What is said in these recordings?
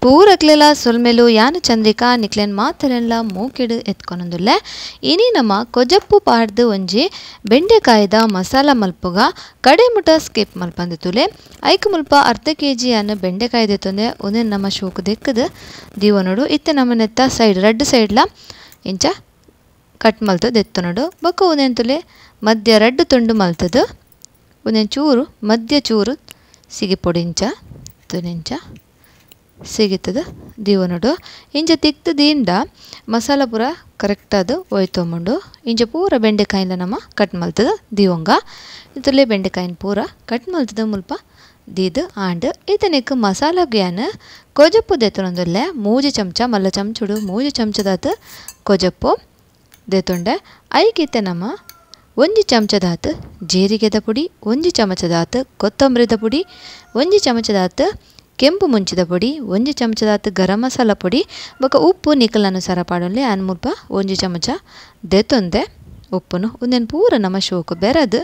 ಪೂರಕ್ಲೆಲ ಸೊಲ್ಮೆಲು ಯಾನು ಚಂದ್ರಿಕಾ ನಿಕ್ಲೆನ್ ಮಾತರೆನ್ಲ ಮೂಕಿಡು ಎತ್ಕೊನೊಂದುಲ್ಲೆ. ಇನಿ ನಮ್ಮ ಕೊಜಪ್ಪು ಪಾಡ್ದು ಒಂಜಿ ಬೆಂಡೆಕಾಯಿದ ಮಸಾಲ ಮಲ್ಪುಗ ಕಡೆ ಮುಟ ಸ್ಕಿಪ್ ಮಲ್ಪಂದು ತುಲೆ. ಐಕ್ ಮುಲ್ಪ ಅರ್ಧ ಕೆಜಿ ಯಾನು ಬೆಂಡೆಕಾಯಿ ದೆತ್ತೊಂದೆ ಉಂದೆನ್ ನಮ್ಮ ಶೋಕು ದೆಕ್ಕದು ದೀವನೋಡು. ಇತ್ತೆ ನಮ್ಮ ನೆತ್ತ ಸೈಡ್ ರಡ್ಡ್ ಸೈಡ್ಲ ಇಂಚ ಕಟ್ ಮಲ್ತು ದೆತ್ತೊನೋಡು. ಬೊಕ್ಕ ಉಂದೆನ್ ತುಲೆ ಮಧ್ಯ ರಡ್ಡ್ ತುಂಡು ಮಲ್ತದು ಉಂದೆನ್ ಚೂರು ಮಧ್ಯ ಚೂರು ಸಿಗಿಪೊಡಿ ಇಂಚ ತುನಿಂಚ ಸಿಗಿತದ ದೀವನೋಡು. ಇಂಚ ತಿಕ್ತು ದೀಂಡ ಮಸಾಲ ಪೂರ ಕರೆಕ್ಟಾದ ಒಯ್ತೊಂಬುಂಡು. ಇಂಚ ಪೂರ ಬೆಂಡೆಕಾಯಿನ ನಮ್ಮ ಕಟ್ ಮಲ್ತದ ದೀವಂಗ. ಇತುಲೆ ಬೆಂಡೆಕಾಯಿನ ಪೂರ ಕಟ್ ಮಲ್ತದ ಮುಲ್ಪ ದೀದು ಆಂಡ್. ಇತನೆಕ್ ಮಸಾಲ ಗ್ಯಾನ್ ಕೊಜಪ್ಪು ದೆತ್ತೊನೊಂದುಲ್ಲೆ. 3 ಚಮಚ ಮಲ್ಲ ಚಮಚುಡು 3 ಚಮಚದಾತ್ ಕೊಜಪ್ಪು ದೆತ್ತೊಂಡೆ. ಐಕಿತ್ತೆ ನಮ್ಮ 1 ಚಮಚದಾತ್ ಜೀರಿಗೆದ ಪುಡಿ, 1 ಚಮಚದಾತ್ ಕೊತ್ತಂಬರಿದ ಪುಡಿ, 1 ಚಮಚದಾತ್ ಕೆಂಪು ಮುಂಚಿದ ಪುಡಿ, 1 ಚಮಚದಾತ್ ಗರಂ ಮಸಾಲ ಪುಡಿ, ಬೊಕ ಉಪ್ಪು ನಿಕಲನುಸಾರ ಪಾಡೊನ್ಲೆ. ಆನ್ ಮುಲ್ಪ 1 ಚಮಚ ದೆತ್ತೊಂದೆ ಉಪ್ಪುನು. ಉಂದೆನ್ ಪೂರ ನಮ್ಮ ಶೋಕು ಬೆರದು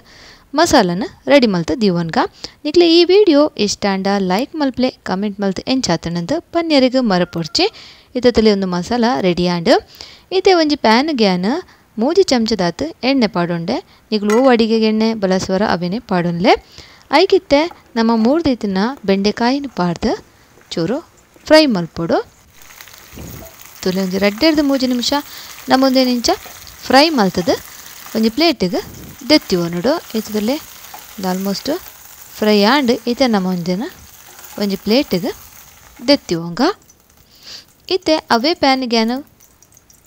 ಮಸಾಲನ ರೆಡಿ ಮಲ್ತು ದೀವೊನ್ಗ. ನಿಕ್ಲೆ ಈ ವಿಡಿಯೋ ಇಷ್ಟಾಂಡ ಲೈಕ್ ಮಲ್ಪ್ಲೆ, ಕಮೆಂಟ್ ಮಲ್ತು ಎಂಚಾತನಂದು ಪನ್ಯರಿಗೆ ಮರಪೊಡ್ಚಿ. ಇತ್ತಲಿ ಒಂದು ಮಸಾಲ ರೆಡಿ ಆಂಡ್. ಇತ್ತೆ ಒಂಜಿ ಪ್ಯಾನ್ ಗ್ಯಾನ್ 3 ಚಮಚದಾತ್ ಎಣ್ಣೆ ಪಾಡೊಂಡೆ. ನಿಕ್ಲು ಓ ಅಡಿಗೆಗೆ ಎಣ್ಣೆ ಬಳಸುವರ ಅವೆನೆ ಪಾಡೊನ್ಲೆ. ಐಕಿತ್ತೆ ನಮ್ಮ 3 ದಿನ ಬೆಂಡೆಕಾಯಿನ ಪಾಡ್ದು ಚೂರು ಫ್ರೈ ಮಲ್ಪೊಡು. ತುಲೆ ಒಂಜಿ ರಡ್ಡೆರ್ದು 3 ನಿಮಿಷ ನಮ್ಮೊಂದೇ ನಿಂಚ ಫ್ರೈ ಮಲ್ತದು ಒಂಜಿ ಪ್ಲೇಟಿಗೆ ದೆತ್ತಿವೊನೊಡು. ಇತ್ತದಲ್ಲೇ almost fry and ಇತ್ತೆ ನಮ್ಮ ಒಂದಿನ ಒಂಜಿ ಪ್ಲೇಟಿಗೆ ದೆತ್ತಿವೊಂಗ. ಇತ್ತೆ ಅವೇ ಪ್ಯಾನ್ಗ್ಯಾನು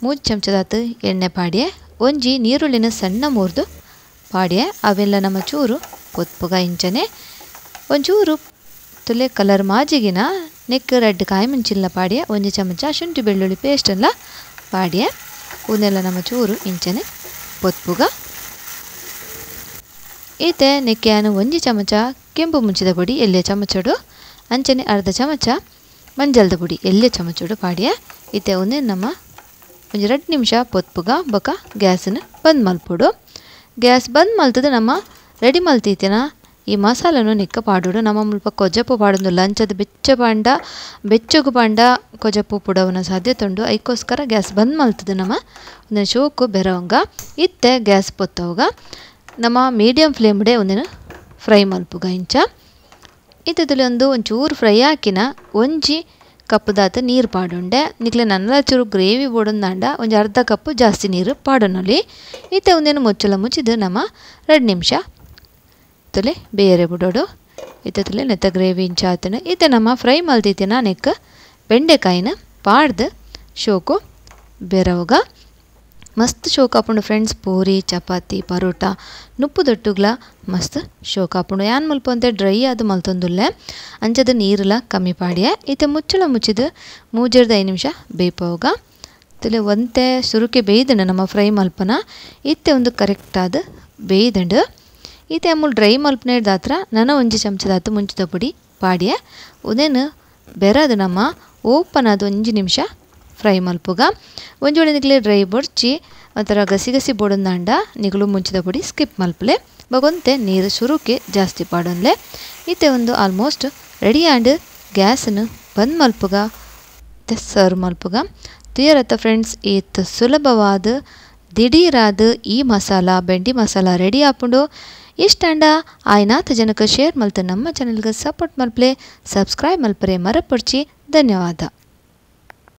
3 ಚಮಚದಾತ್ ಎಣ್ಣೆ ಪಾಡಿಯೆ, ಒಂಜಿ ನೀರುಳ್ಳಿನ ಸಣ್ಣ ಮುರಿದು ಪಾಡಿಯೆ. ಅವೆಲ್ಲ ನಮ್ಮ ಚೂರು ಪೊತ್ಪುಗ ಇಂಚನೆ ಒಂಚೂರು ತುಲೆ ಕಲರ್ ಮಾಜಿಗಿನ ನೆಕ್ ರೆಡ್ ಕಾಯಿ ಮುಂಚಿಲ್ಲ ಪಾಡಿಯೆ, 1 ಚಮಚ ಶುಂಠಿ ಬೆಳ್ಳುಳ್ಳಿ ಪೇಸ್ಟೆಲ್ಲ ಪಾಡಿಯೆ. ಉನ್ನೆಲ್ಲ ನಮ್ಮ ಚೂರು ಇಂಚನೆ ಪೊತ್ಪುಗ. ಈತೆ ನೆಕ್ಕೆಯನ್ನು 1 ಚಮಚ ಕೆಂಪು ಮುಂಚಿದ ಪುಡಿ ಎಲ್ಯ ಚಮಚಡು, ಅಂಚನೆ ಅರ್ಧ ಚಮಚ ಮಂಜಲ್ದ ಪುಡಿ ಎಲ್ಯ ಚಮಚಡು ಪಾಡಿಯೆ. ಈತೆ ಒಂದೇ ನಮ್ಮ ಒಂಜಿ 2 ನಿಮಿಷ ಪೊತ್ಪುಗ. ಬೊಕ ಗ್ಯಾಸನ್ನು ಬಂದ್ ಮಲ್ಪೊಡು. ಗ್ಯಾಸ್ ಬಂದ್ ಮಲ್ತದ ನಮ್ಮ ರೆಡಿ ಮಲ್ತೀತಿನ ಈ ಮಸಾಲನು ನಿಕ್ಕ ಪಾಡೋಡು. ನಮ್ಮ ಮುಲ್ಪ ಕೊಜಪ್ಪು ಪಾಡೊಂದು ಲಂಚದ ಬೆಚ್ಚ ಪಾಂಡ ಬೆಚ್ಚಗು ಪಾಂಡ ಕೊಜಪ್ಪು ಪುಡವನ ಸಾಧ್ಯತೆ ಉಂಡು. ಐಕ್ಕೋಸ್ಕರ ಗ್ಯಾಸ್ ಬಂದ್ ಮಲ್ತದ ನಮ್ಮ ಒಂದಿನ ಶೋಕು ಬೆರವಂಗ. ಇತ್ತೆ ಗ್ಯಾಸ್ ಪೊತ್ತವಾಗ ನಮ್ಮ ಮೀಡಿಯಂ ಫ್ಲೇಮ್ಡೆ ಒಂದಿನ ಫ್ರೈ ಮಲ್ಪುಗ ಇಂಚ. ಇತ್ತದಲ್ಲಿ ಒಂದು ಒಂಚೂರು ಫ್ರೈ ಹಾಕಿನ ಒಂಜಿ ಕಪ್ಪುದಾತ ನೀರು ಪಾಡೊಂಡೆ. ನಿಕ್ಲೆ ನನ್ನಲ ಚೂರು ಗ್ರೇವಿ ಬೋಡೊಂದಾಂಡ ಒಂಜಿ ಅರ್ಧ ಕಪ್ಪು ಜಾಸ್ತಿ ನೀರು ಪಾಡೊನೊಲಿ. ಇತ್ತೆ ಒಂದೇನು ಮುಚ್ಚಲ ಮುಚ್ಚಿದ್ದು ನಮ್ಮ 2 ನಿಮಿಷ ತುಲೆ ಬೇರೆ ಬಿಡೋಡು. ಇತ್ತೆ ತುಲೆ ನೆತ್ತ ಗ್ರೇವಿ ಇಂಚ ಆತನ. ಇತ್ತೆ ನಮ್ಮ ಫ್ರೈ ಮಲ್ತಿತ್ತಿನ ನೆಕ್ ಬೆಂಡೆಕಾಯಿನ ಪಾಡ್ದು ಶೋಕು ಬೆರವಾಗ ಮಸ್ತ್ ಶೋಕ್ ಆಪುಂಡು ಫ್ರೆಂಡ್ಸ್. ಪೂರಿ ಚಪಾತಿ ಪರೋಟ ನುಪ್ಪು ದೊಟ್ಟುಗ್ಲ ಮಸ್ತ್ ಶೋಕ್ ಆಪುಂಡು. ಯಾನ್ ಮುಲ್ಪ ಅಂತೆ ಡ್ರೈ ಅದು ಮಲ್ತೊಂದುಲ್ಲೆ ಅಂಚದ ನೀರುಲ ಕಮ್ಮಿ ಪಾಡಿಯೆ. ಇತ್ತೆ ಮುಚ್ಚಳ ಮುಚ್ಚಿದು 3-5 ನಿಮಿಷ ಬೇಪೋಗ. ತುಲೆ ಒಂತೆ ಸುರುಕೆ ಬೇಯ್ದಂಡು ನಮ್ಮ ಫ್ರೈ ಮಲ್ಪನ. ಇತ್ತೆ ಒಂದು ಕರೆಕ್ಟಾದ ಬೇಯ್ದಂಡು. ಇತ್ತೆ ಅಮೂಲ್ ಡ್ರೈ ಮಲ್ಪನೇದಾತ್ರ ನನ 1 ಚಮಚದಾತು ಮುಂಚಿದ ಪುಡಿ ಪಾಡಿಯೆ. ಉದೇನು ಬೆರದು ನಮ್ಮ ಓಪನ್ ಅದು 1 ನಿಮಿಷ ಫ್ರೈ ಮಲ್ಪುಗ. ಒಂಜಿ ವೇಳೆ ನಿಕ್ಲೆ ಡ್ರೈ ಬೊಡ್ಚಿ ಒಂಥರ ಗಸಿ ಗಸಿ ಬೋಡೊಂದಾಂಡ ನಿಗುಲು ಮುಂಚಿದ ಪುಡಿ ಸ್ಕಿಪ್ ಮಲ್ಪಲೆ. ಬಗೊಂತೆ ನೀರು ಸುರುಕೆ ಜಾಸ್ತಿ ಪಾಡೊನ್ಲೆ. ಇತ್ತೆ ಒಂದು almost ready and ಗ್ಯಾಸನ್ನು ಬಂದ್ ಮಲ್ಪುಗ, ಸರ್ವ್ ಮಲ್ಪುಗ. ತುಯರತ್ತ ಫ್ರೆಂಡ್ಸ್, ಈತ್ ಸುಲಭವಾದ ದಿಢೀರಾದ ಈ ಮಸಾಲ ಬೆಂಡಿ ಮಸಾಲ ರೆಡಿ ಆಪುಂಡು. ಇಷ್ಟಾಂಡ ಆಯ್ನಾಥ ಜನಕ್ಕೆ ಶೇರ್ ಮಲ್ತು ನಮ್ಮ ಚಾನೆಲ್ಗೆ ಸಪೋರ್ಟ್ ಮಲ್ಪಲೆ, ಸಬ್ಸ್ಕ್ರೈಬ್ ಮಲ್ಪರೆ ಮರಪೊಡ್ಚಿ. ಧನ್ಯವಾದ.